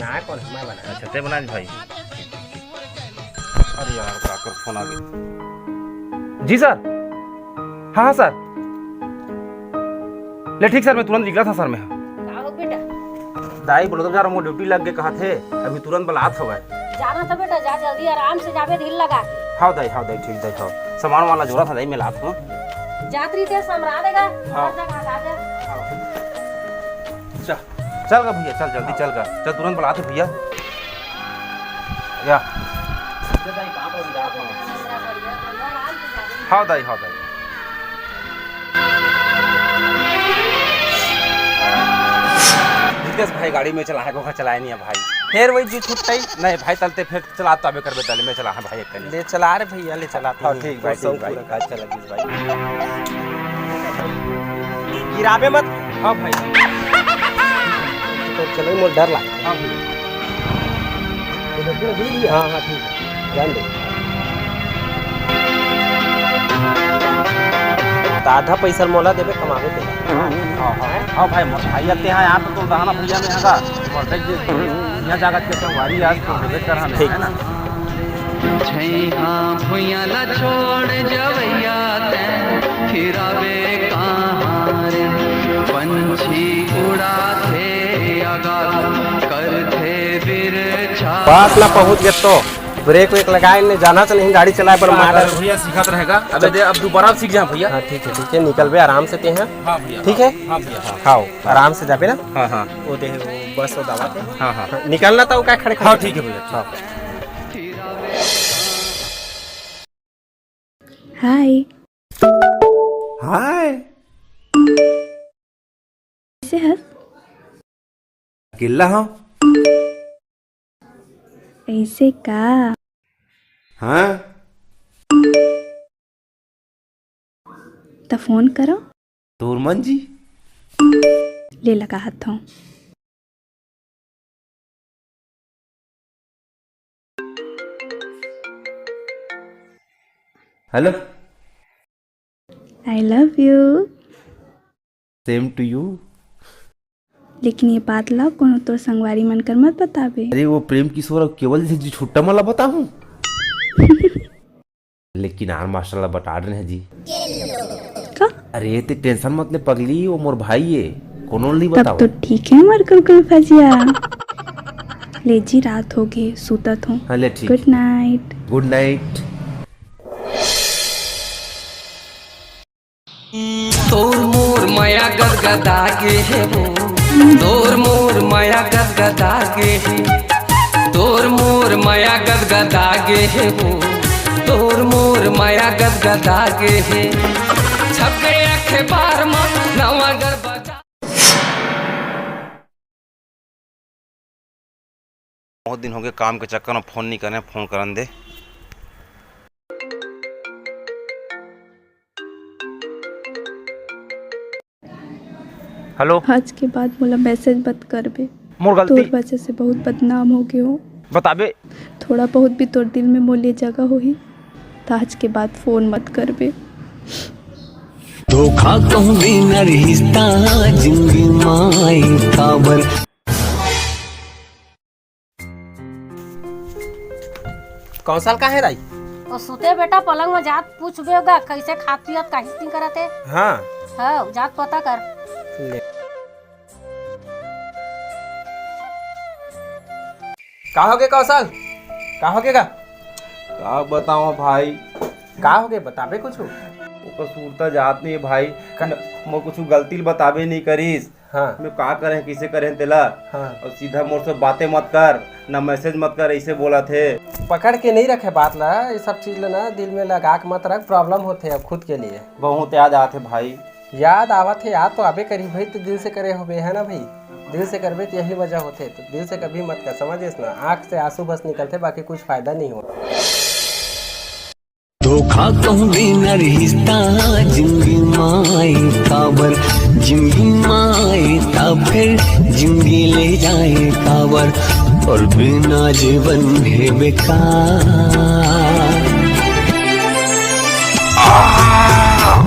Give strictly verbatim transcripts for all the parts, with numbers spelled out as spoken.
हाँ, कौन है? मैं बना। अच्छा, ते बना भाई। अरे यार, काकर फोन आ गया। जी सर। हाँ, हाँ सर। ले ठीक सर, मैं तुरंत निकला था सर मैं। का हो बेटा? दाई, बोलो तो यार, मोर ड्यूटी लग गए कहा थे, अभी तुरंत बलात हवय। जाना था बेटा, जा जल्दी, आराम से जाबे, ढील लगा के। हाँ दाई, हाँ दाई, ठीक दाई, हाँ। सामान वाला जोरा था दाई, मैं लात हूँ। जात रही थे, समरा देगा। हाँ। जा, जा, जा, जा। चल, चल गा भैया, चल जल्दी चल गा, चल तुरंत बलात हूँ भैया। या। हाँ दाई, हाँ दाई। रितेश भाई गाड़ी में चला है, गोखा चलाए नहीं है भाई। फिर वही जी छुट्टाई। नहीं भाई, तलते फिर चला तो अबे करबे, तले में चला है भाई, एक कनी। ले चला रे भैया, ले चला। हाँ, ठीक भाई, ठीक भाई। अच्छा लगिस भाई। गिराबे मत। हाँ भाई। तो चलो, मोर डर लागे। हाँ भाई। हाँ, हाँ, ठीक है। जान दे। त आधा पैसा मोला देबे, कमाबे तेला। हाँ, हाँ, हाँ भाई, मोर भाई आते हैं, यहाँ पे तो रहना भैया में यहाँ का। बढ़िया जगह के संगवारी आज तो देबे कर हमें, ठीक। है ना? छैहा भुइयां ला छोड़ जवैया तैं, फिराबे कहाँ रे? पंछी उड़ाथे आगा, करथे बिरछा। पास ला पहुंच गए तो ब्रेक वेक लगाए ने जाना तो नहीं, गाड़ी चलाए पर हाँ, मार। भैया सीखत रहेगा। अबे दे, अब दोबारा सीख जा भैया। हाँ, ठीक है, ठीक है, निकलबे आराम से ते हैं। हाँ भैया। ठीक है? हाँ भैया, हाँ। हाँ, आराम से जाबे ना। हाँ, हाँ। वो दे, वो बस वो दवा दे। हाँ, हाँ। हाँ, निकलना था, वो क्या खड़े खड़े हाँ, ठीक है भैया। हाँ। हाय। हाय। कैसे हस? अकेला हूँ। ऐसे का? हाँ। त फोन करो। तोर मन जी। ले लगा हाथ हूँ। Hello. I love you। Same to you। लेकिन ये बात ला कोनो तोर संगवारी मन कर मत बताबे। अरे वो प्रेम किशोर और केवल जैसे जी छुट्टा मला बताहूँ। लेकिन आर मास्टर ला बता रहे हैं जी। का? अरे ते टेंशन मत ले पगली, वो मोर भाई है, कोनो नहीं तब बताओ। तो ठीक है मोर कुलकुल फजिया। ले जी, रात हो गए, सुतत हूँ। हाँ, ले ठीक। Good night। Good night। तोर मोर मया गदगदा गे हे वो, तोर मोर मया गदगदा गे हे, तोर मोर मया गदगदा गे हे वो, तोर मोर मया गदगदा गे हे। छप गए अखबार म नवा गरबा। बहुत दिन हो गए काम के चक्कर में फोन नहीं करे, फोन करन दे। हेलो। आज के बाद मोला मैसेज मत करबे। मोर गलती। तोर वजह से बहुत बदनाम हो गए हो। बताबे। थोड़ा बहुत भी तोर दिल में मोर लिए जगह होही, त आज के बाद फोन मत करबे। धोखा कहूँ बिना रिश्ता जिंदगी माई काबर। कौशल का है दाई? ओ सुते बेटा पलंग में जात पूछबे होगा, कैसे खात पियत काहे नहीं करत है? हाँ। हाँ, जात पता कर। ले। का होगे कौशल? का होगे गा? का बताओ भाई? का होगे बताबे कुछ? ओकर सुरता जात नहीं है भाई। का? न-, मोर कुछ गलती ल बताबे नहीं करिस। हाँ। मैं का करे, किसे करे तेला? हाँ। और सीधा मोर से बातें मत कर, ना मैसेज मत कर, ऐसे बोला थे। पकड़ के नहीं रखे बात ला, ये सब चीज ला ना दिल में लगा के मत रख, प्रॉब्लम होथे अब खुद के लिए। बहुत याद आथे भाई। याद आवत हे, याद तो आबे करी भाई, तो दिल से करे होबे, है ना भाई? दिल से करबे तो यही वजह होथे, तो दिल से कभी मत कर, समझिस ना? आँख से आंसू बस निकलथे, बाकी कुछ फायदा नहीं हो। धोखा कहूँ बिना रिश्ता जिंदगी माई काबर, जिंदगी माई ता फिर जिंदगी ले जाए काबर, और बिना जीवन है बेकार।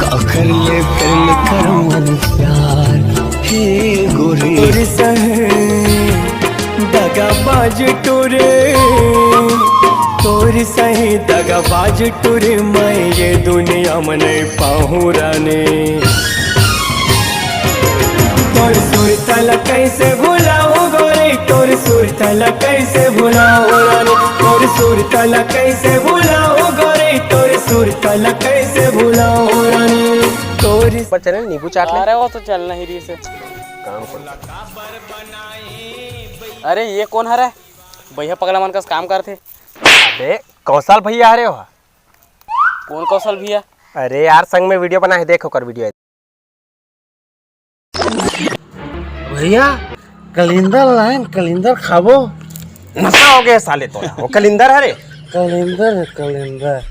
काकर ले कर ले करवन प्यार, हे गोरी। दगाबाज टुरी, तोर सही दगाबाज टुरी, मैं ये दुनिया में नहीं पाहूँ रानी। तोर सुरता ला कैसे भुलाहूँ गोरी, तोर सुरता ला कैसे भुलाहूँ रानी, तोर सुरता ला कैसे भुलाहूँ गोरी, तोर सुरता ला कैसे भुलाहूँ रानी, तोर पर चले नींबू चाट ले। अरे वो तो चलना ही रही से। काम कर। अरे ये कौन हरे? भैया पगला मन कस काम करथे। अबे कौशल भैया हरे हो। कौन कौशल भैया? अरे यार संग में वीडियो बना है, देख ओकर वीडियो है। भैया कलिंदर लाइन, कलिंदर खाबो। नशा हो गया साले तो, वो कलिंदर हरे। कलिंदर है कलिंदर।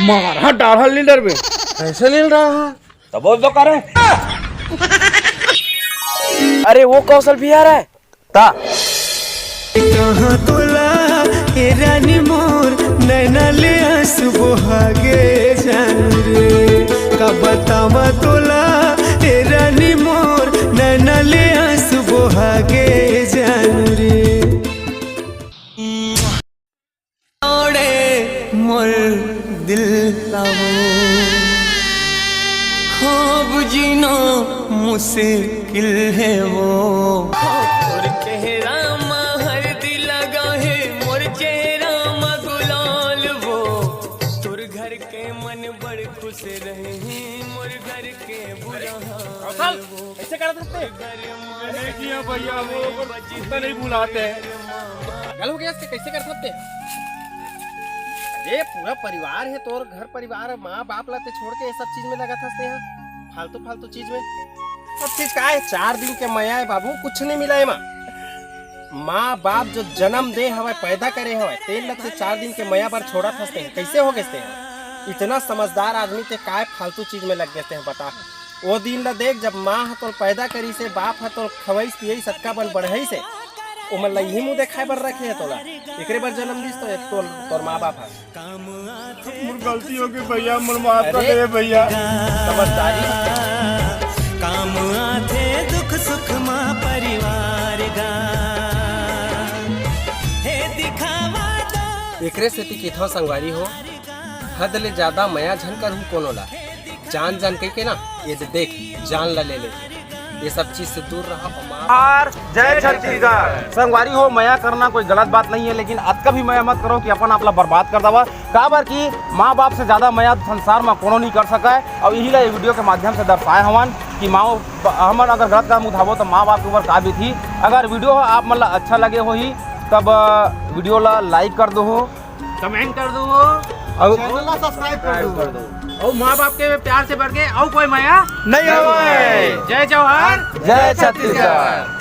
मारा डाढ़ा लीडर में। कैसे लील रहा है? तब वो तो करे। अरे वो कौशल भैया हरे। ता। कहाँ तोला ए रानी मोर नैना ले आंसू बोहागे जानू रे। का बतावा तोला ए रानी मोर नैना ले आंसू बोहागे जानू रे। ओड़े मोर दिल लावो, ख्वाब जीना मुश्किल है वो। तोर चेहरा मा हरदी लगा है, मोर चेहरा मा गुलाल वो। तोर घर के मन बड़ खुश रहे, मोर घर के बुरा हाल। कौशल, वो कैसे करत हस ते? घर मा नहीं किया भैया, वो कुत्ता नहीं बुलाते हैं। पागल हो गया, इसके कैसे कर सकते? अरे पूरा परिवार है तोर, घर परिवार, माँ बाप ला ते छोड़ के ये सब चीज में लगा था ते यहाँ, फालतू फालतू चीज में। सब चीज का है, चार दिन के मया है बाबू, कुछ नहीं मिला है माँ। माँ बाप जो जन्म दे हवय, पैदा करे हवय, तेन ला ते चार दिन के मया बर छोड़ा था ते, कैसे हो गए ते? इतना समझदार आदमी ते काय फालतू चीज में लग गए ते, बता। ओ दिन ला देख, जब माँ ह तोल पैदा करिस हे, बाप ह तोल खवइस पियइस, अतका बन बढ़इस हे, ओमन ला इही मुँह देखाय बर रखे हे तोला। एकरे बर जनम दिस तो एक तोल, तोर माँ बाप ह। मोर गलती हो गई भैया, मोर माफ कर अरे, दे भैया। समझदारी। काम आथे दुख सुख मा परिवार गा। हे दिखावा दो। एकरे सेती किथव संगवारी हो, हद ले ज्यादा मया झन करहू कोनो ला। जान जान कहिके ना, ये दे देख, जान ला ले ले। ये सब चीज से दूर रहा। और जय छत्तीसगढ़। संगवारी हो, मया करना कोई गलत बात नहीं है, लेकिन अतका भी मया मत करो कि अपन आप ला बर्बाद कर दवा। काबर कि माँ बाप से ज्यादा मया संसार में कोनो नहीं कर सका है। और यही ला ये वीडियो के माध्यम से दर्शाए हवन कि माँ, हमन अगर गलत कदम उठाबो तो माँ बाप के ऊपर का बीतही। अगर वीडियो आप मन ला अच्छा लगे होही तब वीडियो ला like कर दो, कमेंट कर दो और चैनल ला सब्सक्राइब कर दो। और माँ बाप के प्यार से बढ़ के और कोई मया नहीं होवे। जय जोहार, जय छत्तीसगढ़।